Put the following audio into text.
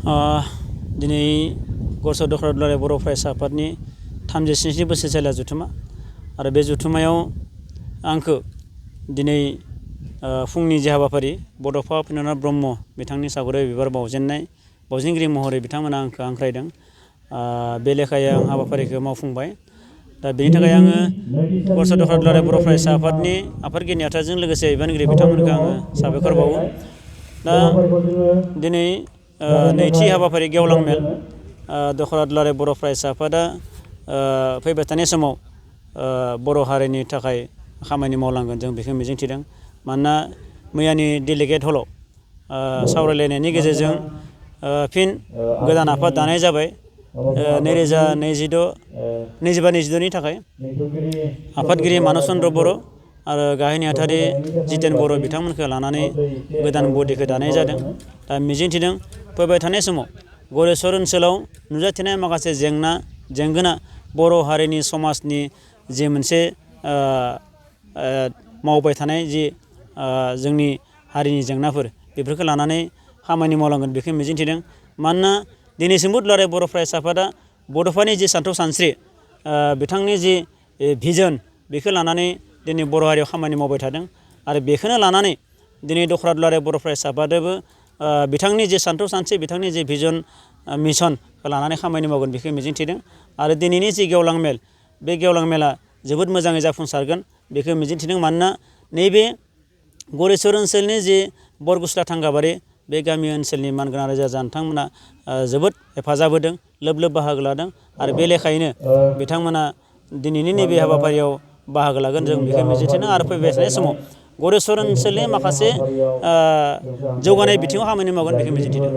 दिनै गरसा दखरा दुलाराय बर' फरायसा आफादनि 37 बोसोरसालिया जथुम्मा आरो बे जथुम्मायाव आंखौ दिनै फुंनि जे हाबाफारि बड'फा उपेन्द्रनाथ ब्रह्म बिथांनि सागरे बिबार बावजेनगिरि महरै बिथांमोना आंखौ हांख्रायदों। बे लेखायै आं हाबाफारिखौ मावफुंबाय। दा बेनि थाखाय आङो गरसा दखरा दुलाराय बर' फरायसा आफादनि आफादगिरि नेहाथारजों लोगोसे बिबानगिरि बिथांमोनखौ आङो साबायखर बावो। दा दिनै नैथि हाबाफारि गेवलां मेल दखरा दुलाराय बर' फरायसा आफादा फैबाय थानाय समाव बर' हारिनि थाखाय खामानि मावलांगोन जों बेखौ मिजिंथिदों। मानोना मैयानि डेलिगेट हलाव सावरायलायनायनि गेजेरजों फिन गोदान आफाद दानाय जाबाय। 2025-26 नि थाखाय आफादगिरि मानस चन्द्र बर' आरो गाहाय नेहाथारि जितेन बर' बिथांमोनखौ लानानै गोदान बडिखौ दानाय जादों। दा मिजिंथिदों फैबाय थानाय समाव गरेस्वर ओनसोलाव नुजाथिनाय माखासे जेंगोना बर' हारिनि समाजनि जि मोनसे मावबाय थानाय जि जोंनि हारिनि जेंनाफोर बेफोरखौ लानानै खामानि मावलांगोन बेखौ मिजिंथिदों। मानोना दिनैसिमबो दुलाराय बर' फरायसा आफादा बड'फानि जि सानथौ सानस्रि बिथांनि जि भिजन बेखौ लानानै दिनै बर' हारियाव खामानि मावबाय थादों। आरो बेखौनो लानानै दिनै दखरा दुलाराय बर' फरायसा आफादाबो बिथांनि जे सानथौ सानस्रि बिथांनि जे भिजन मिसनखौ लानानै खामानि मावगोन बेखौ मिजिंथिदों। आरो दिनैनि जि गेवलां मेल बे गेवलां मेला जोबोद मोजाङै जाफुंसारगोन बेखौ मिजिंथिदों। मानोना नैबे गरेस्वर ओनसोलनि जि बरगुस्ला थांगाबारि बे गामि ओनसोलनि मानगोनां रायजो राजा नोंथांमोना जोबोद हेफाजाब होदों, लोब लोब बाहागो लादों। आरो बे लेखायैनो बिथांमोना दिनैनि नैबे हाबाफारियाव बाहागो लागोन जों बेखौ मिजिंथिदों। आरो फैबाय थानाय समाव गरेस्वर ओनसोलनि माखासे जौगानाय बिथिङाव खामानि मावगोन बेखौ मिजिंथिदों।